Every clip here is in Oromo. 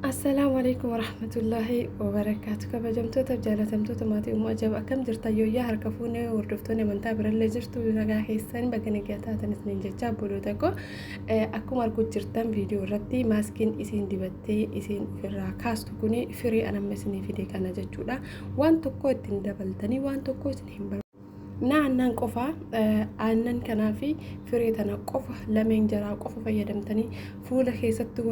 Assalaamu alaikum warahmatullaahi wabarakaatu. Kabajamtoota jaalatamtoota maatii Ummuu Ajab, akkam jirtan? Yooyyaa, harka fuunee. Hordoftoonni amantaa birallee jirtu, nagaa keessan? Baga nagaa taatan isiniin jecha. Obboloota koo, akkuma arguu jirtan viidiyoo irratti maaskiin isiin dibattee isiin ofirraa kaastu kuni firii anamma isinii fide kana jechuudha. Waan tokko ittiin dabaltanii waan tokko isin hin na aannan qofa, aannan kanaa fi firee tana qofa, lameen jaraa qofa fayyadamtanii fuula keessatti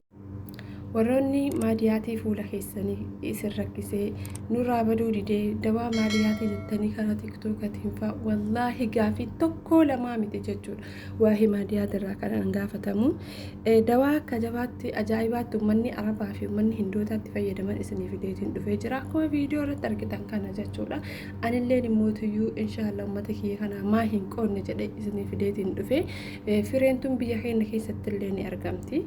warroonni maadiyaatii fuula keessanii isin rakkisee nurraa baduu didee dawaa maadiyaatii jettanii karaa tiktookatiin fa'a, wallaahi gaafii tokko lamaa miti jechuudha. Waa'ee maadiyaatirraa kan gaafatamu dawaa akka jabaatti ajaa'ibaatti uummanni Arabaa fi uummanni Hindootaatti fayyadaman isinii fideetiin dhufee jira. Akkuma viidiyoo irratti argitan kana jechuudha. Anilleen immootuyyuu inshaallah uummata kiyya kanaa maa hin qoodne jedhee isinii fideetiin dhufe. Fireen tun biyya keenya keessatti illee ni argamti.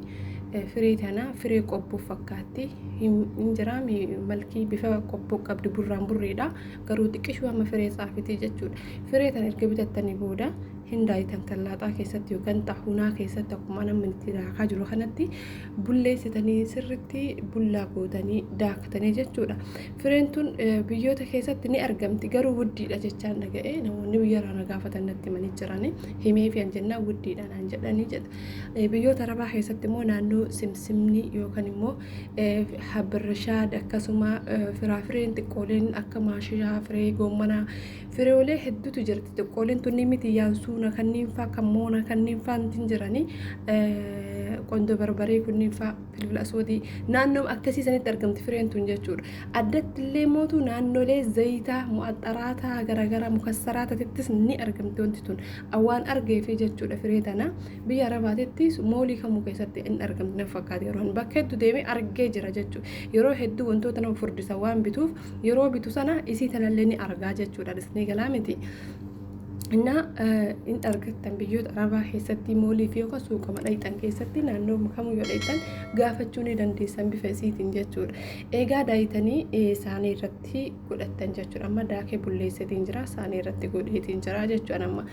Firee tana firee qobboo fakkaatti. Hin jiraami, malkii bifa qobboo qabdi, burraan burreedha. Garuu xiqqishuu amma firee xaafitii jechuudha. Firee tana erga bitattanii booda hin daayitan tallaaxaa keessatti yookaan xahunaa keessatti, akkuma namni itti daakaa jiru kanatti bulleessitanii, sirritti bullaa gootanii daaktanii jechuudha. Fireen tun biyyoota keessatti ni argamti, garuu wuddiidha jechaan dhaga'e. Namoonni biyya irraa na gaafatan natti himanii jirani. Himee fi an jennaan wuddiidha naan jedhanii jedha. Biyyoota Arabaa keessatti immoo naannoo simsimni yookaan immoo habirrishaad, akkasuma firaafireen xiqqooleen akka maashishaa, firee goommanaa, fireeolee hedduutu jirti. Xiqqooleen tunni miti, yaansuuna kanneen faa, kan moona kanneen faa hin jiranii, qondo barbaree kunniin faa, filfila aswadii, naannoo akkasii sanitti argamti fireen tun jechuudha. Addatti illee mootu naannolee zayitaa mu'axaraataa garaagaraa mukassaraataatittis ni argamti wanti tun. Waan argeefi jechuudha, firee tana biyya Arabaatittis moolii kamuu keessatti hin argamti na fakkaata. Yeroo bakka hedduu deemee argee jira jechuudha. Yeroo hedduu wantoota nama furdisan waan bituuf, yeroo bitu sana isii tanallee ni argaa jechuudha. Isni galaa miti. Innaa hin argattan biyyoota Arabaa keessatti, moolii fi yookaan suuqama dhayxan keessatti, naannoo kamuu yoo dhayxan gaafachuu ni dandeessan bifa isiitiin jechuudha. Egaa daayitanii saanii irratti godhattan jechuudha. Amma daakee bulleesseetiin jira, saanii irratti godheetiin jira jechuudha. Amma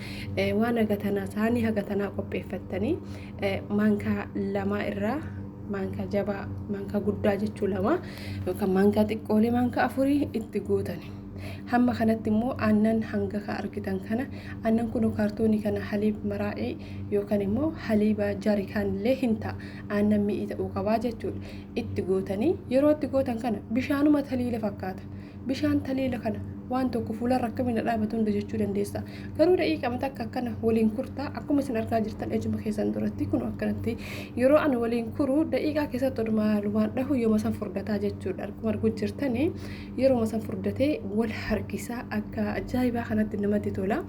waan hagatanaa, saanii hagatanaa qopheeffattanii maankaa lamaa irraa, maankaa jabaa, maankaa guddaa jechuu lama yookaan maankaa xiqqoolee maankaa afurii itti guutani. Hamma kanatti immoo aannan hanga ka argitan kana, aannan kun kaartoonii kana, haliib maraa'ee yookaan immoo haliiba jaarikaan illee hin ta'a. Aannan mi'ii ta'uu qabaa jechuudha. Itti gootanii, yeroo itti gootan kana bishaanuma taliila fakkaata. Bishaan taliila kana waan tokko fuularra akkamiin dhaabatu hunda jechuu dandeessa. Garuu daqiiqama takka akkana waliin kurtaa, akkuma isin argaa jirtan ijuma keessan duratti kun akkanatti yeroo ani waliin kuru daqiiqaa keessatti odumaa lumaan dhahu yooma san furdataa jechuudha. Akkuma arguu jirtanii yeroo san furdatee wal harkisaa akka ajaa'ibaa kanatti namatti tola.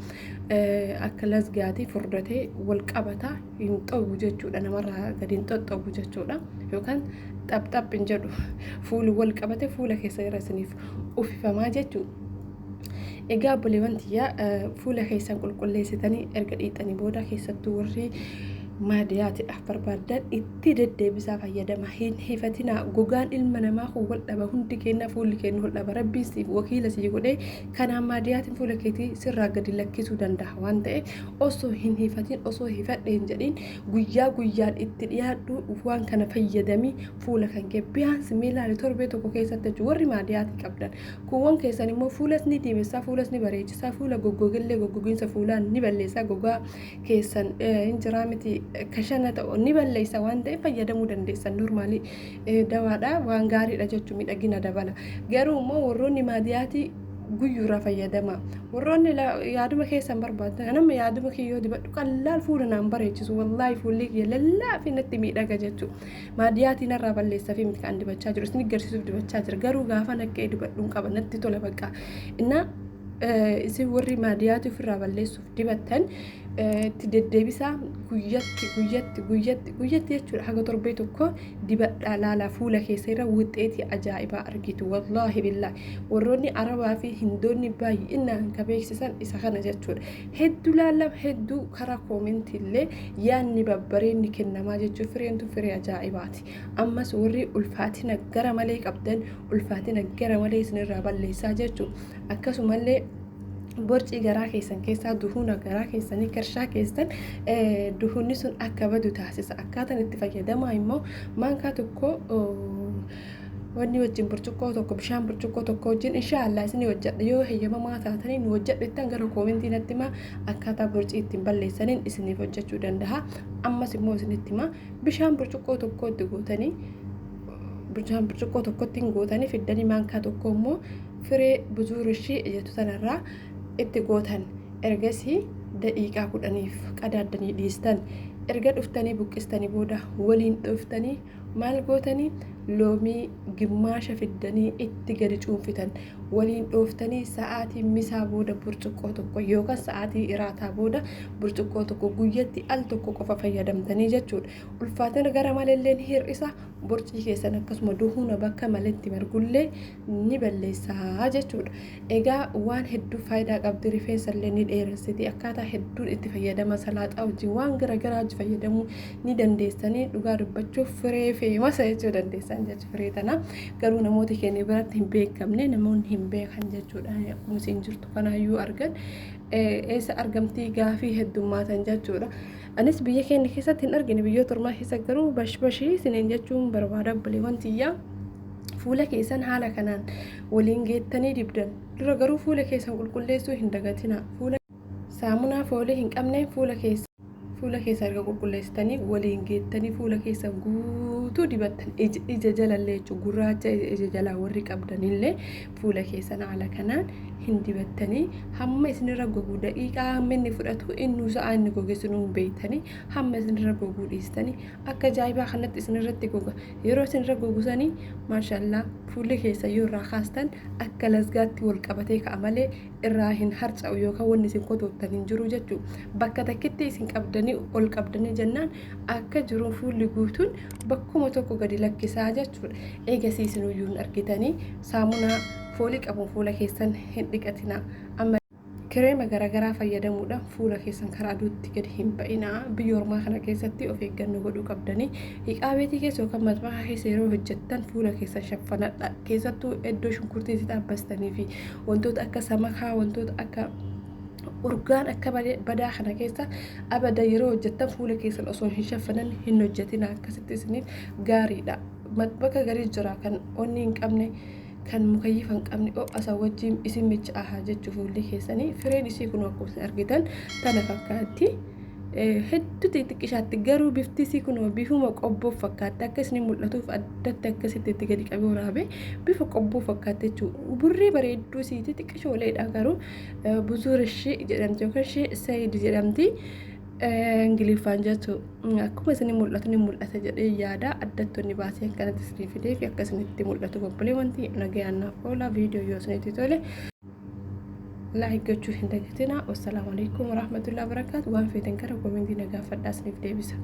Akka lasgaatii furdatee wal qabata, hin xobu jechuudha. Namarraa gadi hin xoxxobu jechuudha. Yookaan xapxap hin jedhu, fuuli wal qabate fuula keessa irra isiniif uffifamaa jechuudha. Egaa obboleewwan tiyyaa, fuula keessan qulqulleessitanii erga dhiixanii booda, keessattuu warri maadiyaatidhaaf barbaaddan itti deddeebisaa fayyadama. Hin hifatinaa. Gogaan ilma namaa kun wal dhaba, hundi keenya fuulli keenya wal dhaba. Rabbiin siif wakiila sii godhee kanaan maadiyaatiin fuula keetii sirraa gadi lakkisuu danda'a waan ta'eef, osoo hin hifatin, osoo hifadhe hin jedhin, guyyaa guyyaan itti dhiyaadhu, waan kana fayyadamii fuula kan kee biyaansi mee ilaali torbee tokko keessatti jechuudha. Warri maadiyaatii qabdan kuuwwan keessan immoo fuulas ni diimessaa, fuulas ni bareechisaa, fuula goggogellee goggogiinsa fuulaa ni balleessaa, gogaa keessan hin jiraa miti kashana ta'u ni balleessa waan ta'eef fayyadamuu dandeessan. Normaalii dawaadha, waan gaariidha jechuun miidhagina dabala. Garuu immoo warroonni maadiyaatii guyyuurraa fayyadama. Warroonni yaaduma keessan barbaadan, nama yaaduma kiyyoo dibadhu qallaal fuula naan bareechisu, wallaahi fuulli kiyya lallaafi natti miidhaga jechuudha. Maadiyaatii narraa balleessaa fi miti kan dibachaa jiru, isin agarsiisuuf dibachaa jira. Garuu gaafa naqqee dibadhuun qaba, natti tola bakka. Innaa isin warri maadiyaatii ofirraa balleessuuf dibattan itti deddeebisaa, guyyatti guyyatti guyyatti guyyatti jechuudha. Haga torbee tokko dibadhaa laalaa, fuula keessa irra wuxxeetii ajaa'ibaa argitu. Wallaahi billaahi, warroonni Arabaa fi Hindoonni baay'inaan ka beeksisan isa kana jechuudha. Hedduu laalama, hedduu karaa koomentii illee yaadni babbareenni kennamaa jechuun fireen tun firee ajaa'ibaati. Ammas warri ulfaatina gara malee qabdan ulfaatina gara malee isinirraa balleessaa jechuudha. Akkasumallee borcii garaa keessan keessaa, duhuna garaa keessanii, kershaa keessan duhunni sun akka badu taasisa. Akkaataan itti fayyadamaa immoo maankaa tokko Wanni wajjin burcuqqoo tokko, bishaan burcuqqoo tokko wajjin, inshaallah isinii hojjedha. Yoo heeyyamamaa taatanii nu hojjedhettan gara koomentii natti himaa. Akkaataa borcii ittiin balleessaniin isiniif hojjechuu danda'a. Ammas immoo isinitti himaa, bishaan burcuqqoo tokko itti gootanii, bishaan burcuqqoo tokkotti hin gootanii fiddanii, maankaa tokko immoo firee buzuurishii jettu sanarraa itti gootan. Ergasii daqiiqaa 10f qadaaddanii dhiistan. Erga dhuftanii buqqistanii booda waliin dhuftanii maal gootanii? Loomii gimmaasha fiddanii itti gadi cuunfitan. Waliin dhooftanii sa'aatii misaa booda burcuqqoo tokko yookaan sa'aatii iraataa booda burcuqqoo tokko guyyatti al tokko qofa fayyadamtanii jechuudha. Ulfaatina gara maleellee ni hir'isa. Borcii keessan akkasuma duhuna bakka maletti margullee ni balleessaa jechuudha. Egaa waan hedduu faayidaa qabdi. Rifeensa illee ni dheeressiti. Akkaataa hedduun itti fayyadama, salaaxaa wajjin, waan garaagaraa wajjin fayyadamuu ni dandeessanii. Dhugaa dubbachuuf firee feemasa jechuu dandeessan jechuudha firee tana. Garuu namoota keenya biratti hin beekamne, namoonni hin beekan jechuudha. Akkuma isin jirtu kanaayyuu argan, eessa argamtii gaafii heddummaatan jechuudha. Anis biyya keenya keessatti hin argine, biyyoota ormaa keessa garuu bashbashii isiniin jechuun barbaada, obboleewwan tiyyaa. Fuula keessan haala kanaan waliin geettanii dibdan. Dura garuu fuula keessan qulqulleessuu hin dagatina. Fuula saamunaa foolii hin qabne fuula keessa erga qulqulleessitanii waliin geettanii fuula keessan guutuu dibattan. Ija jalallee jechuun gurraacha ija jalaa warri qabdanillee fuula keessan haala kanaan hin dibattanii hamma isinirra gogu, daqiiqaa hamma inni fudhatu innuu sa'aa inni goge sinuu hin beektanii, hamma isinirra goguu dhiistanii akka ajaa'ibaa kanatti isinirratti goga. Yeroo isinirra gogu sanii, maashallaa, fuulli keessa yoo irraa kaastan akka lasgaatti wal qabatee ka'a malee irraa hin harca'u yookaan wanni isin kotoottan hin jiru jechuudha. Bakka takkitti isin qabdanii ol qabdanii jennaan akka jiru fuulli guutuun bakkuma tokko gadi lakkisaa jechuudha. Eegasii isin iyyuu hin argitanii. Saamunaa foolii qabuun fuula keessan hin dhiqatinaa. Amma kireema garaagaraa fayyadamuudhaan fuula keessan karaa aduutti gadi hin ba'inaa. Biyya ormaa kana keessatti of eeggannoo godhuu qabdanii. Hiqaa beetii keessa yookaan matbakaa keessa yeroo hojjettan fuula keessan shaffanadha. Keessattuu iddoo shunkurtii itti dhaabbastanii fi wantoota akka samakaa, wantoota akka urgaan akka badaa kana keessa abada yeroo hojjettan fuula keessan osoo hin shaffanan hin hojjetina. Akkasitti isiniif gaariidha. Bakka garii jira kan onni hin qabne, kan mukayyifa hin qabne, ho'a isa wajjin isin micha'ahaa jechuu fuulli keessanii. Fireen isii kun akkuma isin argitan tana fakkaatti. Hedduu xixiqqishaatti garuu bifti isii kun bifuma qobboo fakkaatti. Akka isin mul'atuuf addatti akkasitti itti gadi qabee waraabe, bifa qobboo fakkaatti jechuudha. Burree bareedduu isiiti, xiqqishooleedha garuu. Buzuur ishii jedhamti yookaan ishee sayid jedhamti. Ingiliffaan jechuun akkuma isin mul'atu ni mul'ata jedhee yaada. Addattoonni baasee akkanatti isinii fidee fi akka isinitti mul'atu. Obbolee, wanti nagayaan naaf oola. Viidiyoo yoo isinitti tole like gochuu hin dagatinaa. Wassalaamu alaikum warahmatullahi wabarakaatu. Waan feetan gara koomentii na gaafadhaa, isiniif deebisa.